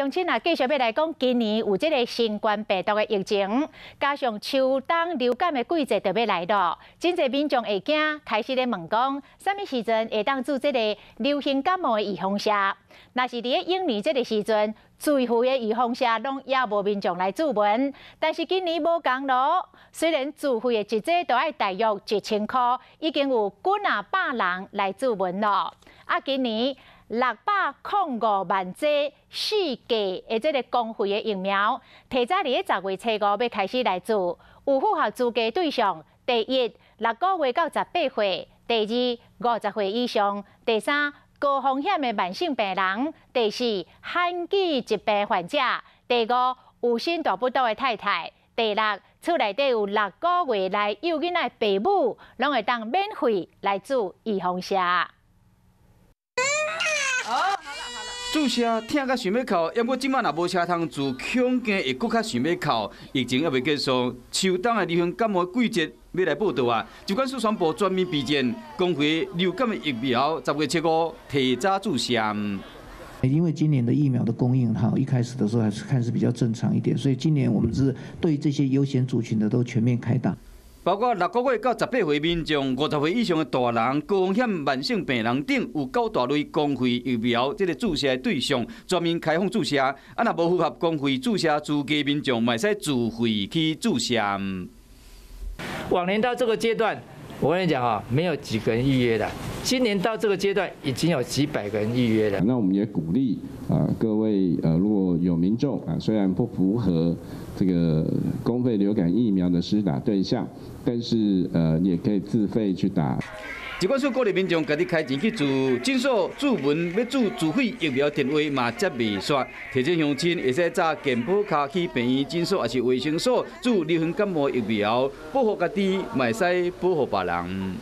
鄉親啊，繼續欲來講，今年有這个新冠病毒的疫情，加上秋冬流感的季節就欲來囉，真濟民眾會驚，開始咧問講，啥物時陣會當注這个流行感冒的預防射？若是佇咧嬰兒這个時陣，自費的預防射攏猶無民眾來注文，但是今年無仝囉，雖然自費的一劑都愛大約1000箍，已經有幾若百人來注文囉。啊，今年605萬劑四價的這个公費的疫苗，提早佇咧10月初五欲開始來注，有符合資格對象：第一，6個月到18歲；第二，50歲以上；第三，高風險的慢性病人；第四，罕見疾病患者；第五，有生大腹肚的太太；第六，厝內底有六個月內幼囡仔的爸母，攏會當免費來注預防射。注射疼甲想欲哭，毋過這擺若無車通注，恐驚會閣較想欲哭。疫情猶未結束，秋冬的流行感冒季節欲來報到啊！疾管署宣布全面備戰，公費流感的疫苗10月初五提早注射。因為今年的疫苗的供應哈，一開始的時候還是看是比較正常一點，所以今年我們是對這些優先族群的都全面開打。包括6個月到18歲民眾、50歲以上的大人、高風險慢性病人等，有九大類公費疫苗這个注射的對象，全面開放注射。啊，若無符合公費注射資格民眾，嘛會使自費去注射。往年到這個階段，我跟你講啊，沒有幾個人預約的。今年到這個階段，已經有幾百個人預約了。那我們也鼓勵啊，各位如果有民眾啊，雖然不符合這個公費流感疫苗的施打對象，但是也可以自費去打。疾管署鼓勵民眾家己開錢去注診所注文欲注自費疫苗電話嘛接袂煞，提醒鄉親會使紮健保卡去病院診所抑是衛生所注流行感冒疫苗，保護家己，嘛會使保護別人。